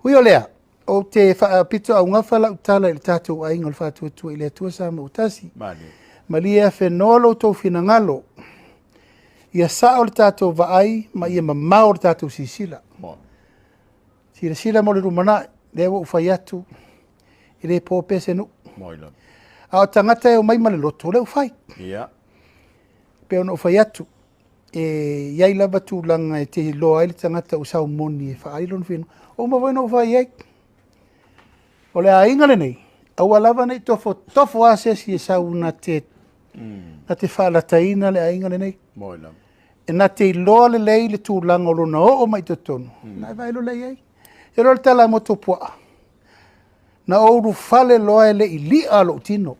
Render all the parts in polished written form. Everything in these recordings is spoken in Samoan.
Ui o lea, ou te faapitoaugafa lau tala i le tatou aiga o le Faatuatua i le Atua Samoa ua Tasi. Malie afenoa lo outou finagalo, ia sao le tatou vaai ma ia mamao le tatou silasila. Silasila mo le lumanai, lea ua ou fai atu, e le po pea se nuu. A o tagata e omai ma le loto, o lea ua fai. E pei ona ou fai atu, e i ai lava tulaga e te iloa ai le tagata ua saumoni e faaali lona finagalo. Ua uma foi ona ou fai i ai. O le aiga lenei, aua lava ne i tofotofo lava se isi e sau na te, na te faalataina le aiga lenei. E na te iloa lelei le tulaga o lona oo mai i totonu, ona e vaai loa lea i ai. E iloa le tala a Motuopuaa, na ou ulufale loa e le i li'a lou tino.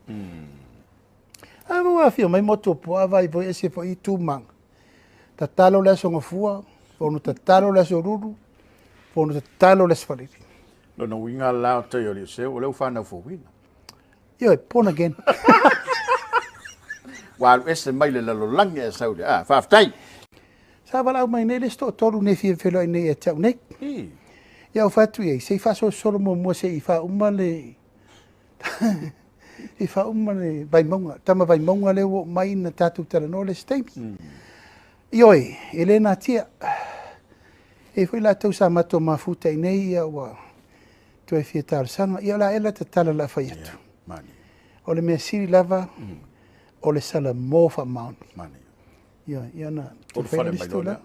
A ua afio mai Motuopuaa vaai foi ese foi tu ma aga. Tatalo le Aso Gafua, fono tatalo le Aso Lulu, fono tatalo le Aso Faraile. Lona uiga la o tai o Seu, o lea ua fanau fouina. Ioe, born again. Ua alu ese mai le lalolagi ae sau i le, ah, faafetai. Sa valaau mai nei le isi toatolu nei e fia feiloai nei ia te au nei. Ia ou fai atu i ai, se i faasolosolo muamua se i faauma le se i faauma le Vaimauga, tama Vaimauga lea ua oo mai na tatou talanoa le isi taimi. Ioe, e le natia. E i ai foi latou sa matou mafuta i inei, ia ua toe fia talosaga. Ia o le a ea la ta tala o le a fai atu? O le mea sili lava, o le salamo faamaoni. Ioe, ia ona Ulufale mai loa lea.